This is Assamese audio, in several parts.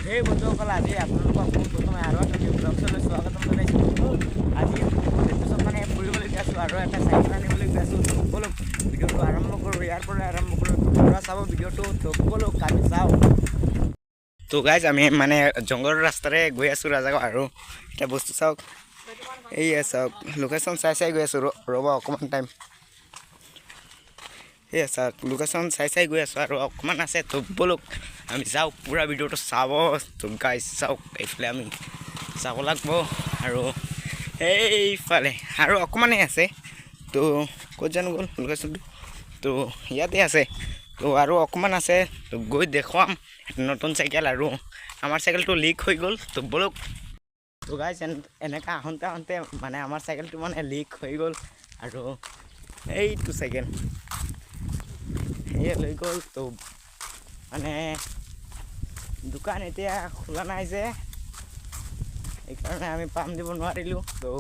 সেই বন্ধুসকল, আজি আপোনালোকক পোনপ্ৰথমে আৰু এটা নিউ ব্লগছলৈ স্বাগতম জনাইছোঁ। আজি বহুত দিন পিছত মানে ফুৰিবলৈ গৈ আছোঁ আৰু এটা চাইকেল আনিবলৈ গৈ আছোঁ। তো ব'লক, ভিডিঅ'টো আৰম্ভ কৰোঁ, ইয়াৰ পৰা আৰম্ভ কৰোঁ। তো পুৰা চাব ভিডিঅ'টো। তো ব'লক, আমি যাওঁ। তো গাইজ, আমি মানে জংঘলৰ ৰাস্তাৰে গৈ আছোঁ ৰাজাগাঁও। আৰু এটা বস্তু চাওক, এইয়া চাওক, লোকেশ্যন চাই চাই গৈ আছোঁ। ৰ'ব অকণমান টাইম। এয়া চাওক, লোকেশ্যন চাই চাই গৈ আছোঁ আৰু অকণমান আছে। তো ব'লক, আমি যাওঁ, পূৰা ভিডিঅ'টো চাব। তো গাইজ চাওক, এইফালে আমি যাব লাগিব আৰু এইফালে আৰু অকণমানেই আছে। তো ক'ত জানো গ'ল লোকেশ্যনটো? তো ইয়াতে আছে। তো আৰু অকণমান আছে, তো গৈ দেখুৱাম নতুন চাইকেল। আৰু আমাৰ চাইকেলটো লিক হৈ গ'ল। তো ব'লক। তো গাইজ, এনেকুৱা আহোঁতে আহোঁতে মানে আমাৰ চাইকেলটো মানে লিক হৈ গ'ল আৰু এইটো চাইকেল সেয়ে লৈ গ'ল। তো মানে দোকান এতিয়া খোলা নাই যে, সেইকাৰণে আমি পাম দিব নোৱাৰিলোঁ। তো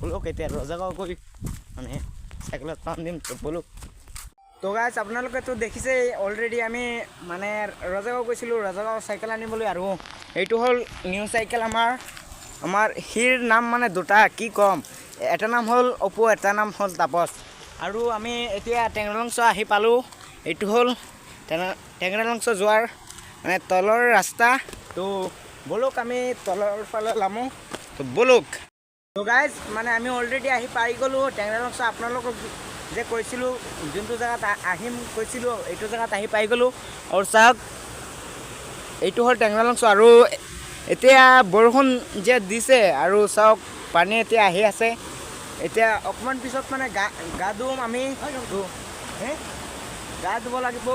ব'লক, এতিয়া ৰজাগাঁও গৈ মানে চাইকেলত পাম দিম। তো ব'লক। তো গাইজ, আপোনালোকেতো দেখিছেই অলৰেডি, আমি মানে ৰজাগাঁও গৈছিলোঁ, ৰজাগাঁও চাইকেল আনিবলৈ। আৰু এইটো হ'ল নিউ চাইকেল আমাৰ। আমাৰ সিৰ নাম মানে দুটা, কি ক'ম, এটা নাম হ'ল অপু, এটা নাম হ'ল তাপস। আৰু আমি এতিয়া টেঙৰালংচ আহি পালোঁ। এইটো হ'ল টেঙৰালংচ যোৱাৰ মানে তলৰ ৰাস্তা। তো ব'লক, আমি তলৰ ফালে নামো। তো ব'লক। তো গাইজ, মানে আমি অলৰেডি আহি পাই গ'লোঁ টেঙৰালংচ। আপোনালোকক যে কৈছিলোঁ, যোনটো জেগাত আহিম কৈছিলোঁ, এইটো জেগাত আহি পাই গ'লোঁ। আৰু চাওক, এইটো হ'ল টেঙৰালংচ। আৰু এতিয়া বৰষুণ যে দিছে আৰু চাওক, পানী এতিয়া আহি আছে। এতিয়া অকণমান পিছত মানে গা গা ধুম আমি। তো হে গা ধুব লাগিব।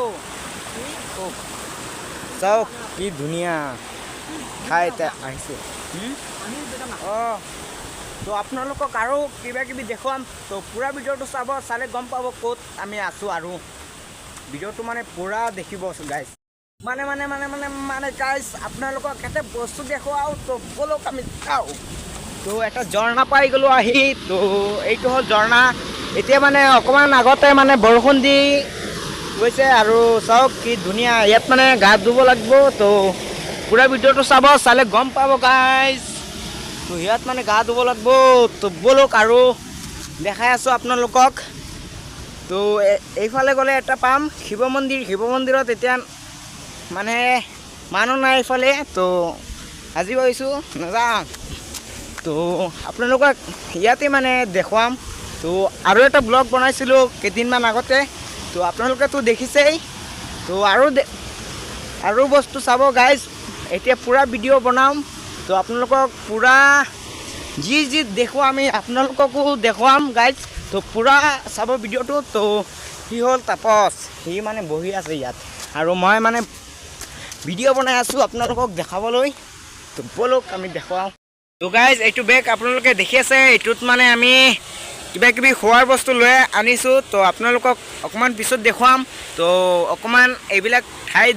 চাওক, কি ধুনীয়া ঠাই এতিয়া আহিছোঁ। অঁ, তো আপোনালোকক আৰু কিবা কিবি দেখুৱাম। তো পূৰা ভিডিঅ'টো চাব, চালে গম পাব ক'ত আমি আছোঁ। আৰু ভিডিঅ'টো মানে পূৰা দেখিব গাইজ। মানে মানে মানে মানে মানে গাইজ, আপোনালোকক এটা বস্তু দেখুৱাওঁ। তো ব'লক, আমি যাওঁ। তো এটা ঝৰ্ণা পাই গ'লোঁ আহি। তো এইটো হ'ল ঝৰ্ণা। এতিয়া মানে অকণমান আগতে মানে বৰষুণ দি গৈছে আৰু চাওক, কি ধুনীয়া। ইয়াত মানে গা ধুব লাগিব। তো পূৰা ভিডিঅ'টো চাব, চালে গম পাব গাইজ। তো ইয়াত মানে গা ধুব লাগিব। তো ব'লক, আৰু দেখাই আছোঁ আপোনালোকক। তো এইফালে গ'লে এটা পাম শিৱ মন্দিৰ। শিৱ মন্দিৰত এতিয়া মানে মানুহ নাই এইফালে। তো আজি ভাবিছোঁ নাযাওঁ। তো আপোনালোকক ইয়াতে মানে দেখুৱাম। তো আৰু এটা ব্লগ বনাইছিলোঁ কেইদিনমান আগতে, তো আপোনালোকেতো দেখিছেই। তো আৰু বস্তু চাব গাইজ। এতিয়া পূৰা ভিডিঅ' বনাম। তো আপোনালোকক পূৰা যি যি দেখুৱাম, আমি আপোনালোককো দেখুৱাম গাইজ। তো পূৰা চাব ভিডিঅ'টো। তো সি হ'ল তাপস, সি মানে বহি আছে ইয়াত আৰু মই মানে ভিডিঅ' বনাই আছোঁ আপোনালোকক দেখাবলৈ। তো ব'লক, আমি দেখুৱাওঁ। তো গাইজ, এইটো বেগ আপোনালোকে দেখি আছে, এইটোত মানে আমি কিবা কিবি খোৱাৰ বস্তু লৈ আনিছোঁ। তো আপোনালোকক অকণমান পিছত দেখুৱাম। তো অকণমান এইবিলাক ঠাই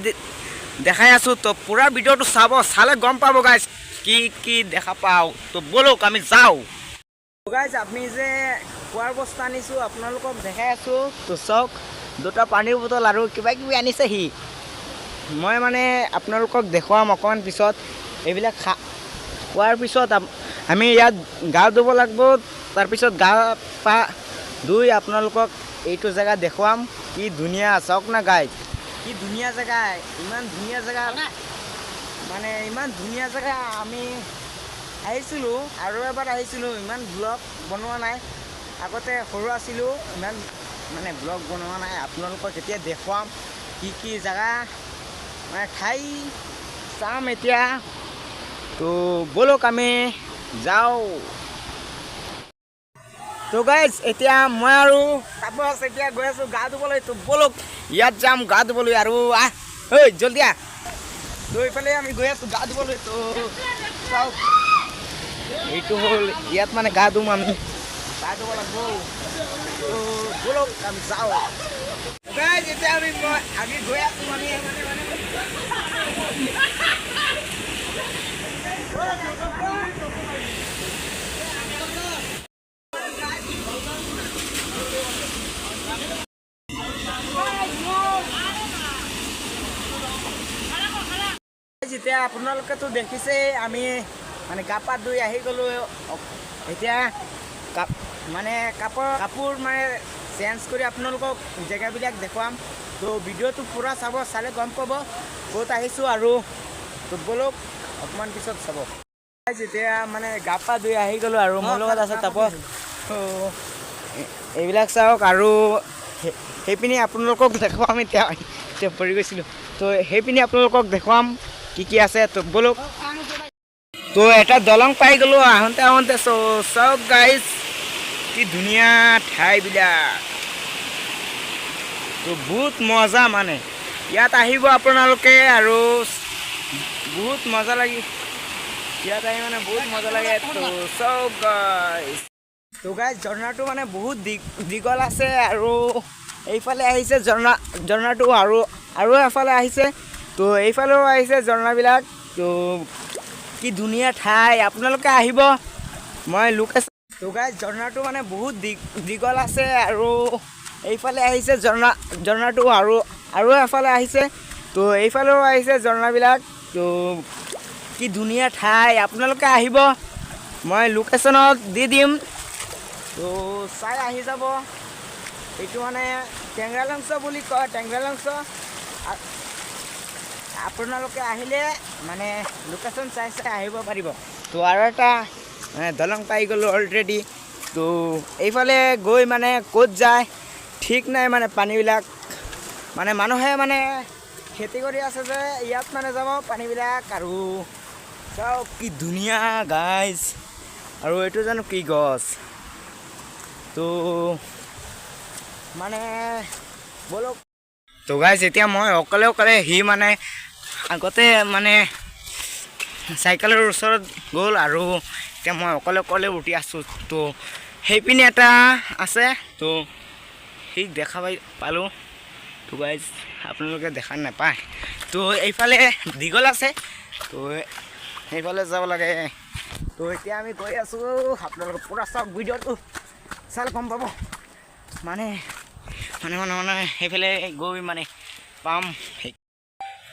দেখাই আছোঁ। তো পূৰা ভিডিঅ'টো চাব, চালে গম পাব গাইজ, কি কি দেখা পাওঁ। তো ব'লক, আমি যাওঁ। গাইজ, আমি যে খোৱাৰ বস্তু আনিছোঁ, আপোনালোকক দেখাই আছোঁ। তো চাওক, দুটা পানীৰ বটল আৰু কিবা কিবি আনিছে সি। মই মানে আপোনালোকক দেখুৱাম অকণমান পিছত। এইবিলাক খোৱাৰ পিছত আমি ইয়াত গা ধুব লাগিব। তাৰপিছত গা পা ধুই আপোনালোকক এইটো জেগা দেখুৱাম। কি ধুনীয়া, চাওক না গাইজ, কি ধুনীয়া জেগা। ইমান ধুনীয়া জেগা, মানে ইমান ধুনীয়া জেগা। আমি আহিছিলোঁ আৰু এবাৰ আহিছিলোঁ, ইমান ব্লগ বনোৱা নাই। আগতে সৰু আছিলোঁ, ইমান মানে ব্লগ বনোৱা নাই। আপোনালোকক এতিয়া দেখুৱাম কি কি জেগা, মানে ঠাই চাম এতিয়া। তো ব'লক, আমি যাওঁ। তো গাইজ, এতিয়া মই আৰু তাপস এতিয়া গৈ আছোঁ গা ধুবলৈ। তো ব'লক, ইয়াত যাম গা ধুবলৈ। আৰু আহ ঐ, জলদি আহ। তো এইফালে আমি গৈ আছোঁ গা ধুবলৈ। তো চাওক, এইটো হ'ল, ইয়াত মানে গা ধুম, আমি গা ধুব লাগিব। তো ব'লক, আমি যাওঁ। গাইজ, এতিয়া আমি গৈ আছোঁ মানে মানে মানে যেতিয়া এতিয়া আপোনালোকেতো দেখিছেই, আমি মানে গা পা ধুই আহি গ'লোঁ। এতিয়া মানে কাপোৰ মানে চেঞ্জ কৰি আপোনালোকক জেগাবিলাক দেখুৱাম। তো ভিডিঅ'টো পূৰা চাব, চালে গম পাব ক'ত আহিছোঁ। আৰু তো ব'লক, অকণমান পিছত চাব। যেতিয়া মানে গা পা ধুই আহি গ'লোঁ আৰু মোৰ লগত আছে তাপস। তো এইবিলাক চাওক আৰু সেইপিনি আপোনালোকক দেখুৱাম। এতিয়া এতিয়া পৰি গৈছিলোঁ। তো সেইপিনি আপোনালোকক দেখুৱাম কি কি আছে। তো ব'লক। তো এটা দলং পাই গ'লোঁ আহোঁতে আহোঁতে। চাওক গাইজ, কি ধুনীয়া ঠাইবিলাক। তো বহুত মজা, মানে ইয়াত আহিব আপোনালোকে আৰু বহুত মজা লাগি ইয়াত আহি, মানে বহুত মজা লাগে। তো চাওক গাইজ। তো গাইজ, ঝৰ্ণাটো মানে বহুত দীঘল আছে আৰু এইফালে আহিছে ঝৰ্ণাটো আৰু আৰু এফালে আহিছে। তো এইফালেও আহিছে ঝৰ্ণাবিলাক। তো কি ধুনীয়া ঠাই, আপোনালোকে আহিব। মই লোকেশ্যন। তো গাইজ, ঝৰ্ণাটো মানে বহুত দীঘল আছে আৰু এইফালে আহিছে ঝৰ্ণাটো আৰু আৰু এফালে আহিছে। তো এইফালেও আহিছে ঝৰ্ণাবিলাক। তো কি ধুনীয়া ঠাই, আপোনালোকে আহিব। মই লোকেশ্যনত দি দিম, তো চাই আহি যাব। এইটো মানে টেংৰালাংচ বুলি কয়, টেংৰালাংচ। আপোনালোকে আহিলে মানে লোকেশ্যন চাই চাই আহিব পাৰিব। তো আৰু এটা মানে দলং পাই গ'লোঁ অলৰেডি। তো এইফালে গৈ মানে ক'ত যায় ঠিক নাই, মানে পানীবিলাক মানে মানুহে মানে খেতি কৰি আছে যে ইয়াত মানে যাব পানীবিলাক। আৰু চাওক কি ধুনীয়া গাইজ। আৰু এইটো জানো কি গছ। তো মানে ব'লক। তো গাইজ, এতিয়া মই অকলে অকলে, সি মানে আগতে মানে চাইকেলৰ ওচৰত গ'ল আৰু এতিয়া মই অকলে অকলে উঠি আছোঁ। তো সেইপিনে এটা আছে, তো সি দেখা পালোঁ। তো গাইজ, আপোনালোকে দেখা নাপায়। তো এইফালে দীঘল আছে, তো সেইফালে যাব লাগে। তো এতিয়া আমি গৈ আছোঁ। আপোনালোকে পূৰা চাওক ভিডিঅ'টো, চালে গম পাব। মানে মানে মানে মানে সেইফালে গৈ মানে পাম।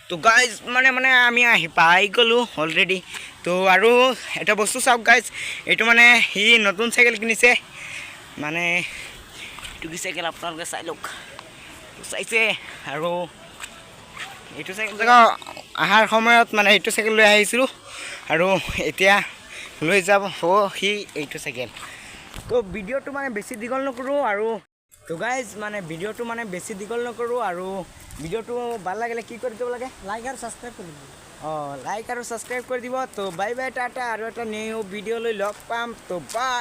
তো গাইজ, মানে মানে আমি আহি পাই গ'লোঁ অলৰেডি। তো আৰু এটা বস্তু চাওক গাইজ, এইটো মানে সি নতুন চাইকেল কিনিছে। মানে এইটো কি চাইকেল আপোনালোকে চাই লওক। চাইছে? আৰু এইটো চাইকেল জেগা অহাৰ সময়ত মানে এইটো চাইকেল লৈ আহিছিলোঁ আৰু এতিয়া লৈ যাব সি এইটো চাইকেল। তো ভিডিঅ'টো মানে বেছি দীঘল নকৰোঁ আৰু। তো গাইজ, মানে ভিডিঅ'টো মানে বেছি দীঘল নকৰোঁ আৰু ভিডিঅ'টো ভাল লাগিলে কি কৰি দিব লাগে? লাইক আৰু ছাবস্ক্ৰাইব কৰি দিব। অঁ, লাইক আৰু ছাবস্ক্ৰাইব কৰি দিব। তো বাই বাই, টাটা। আৰু এটা নিউ ভিডিঅ' লৈ লগ পাম। তো বাই।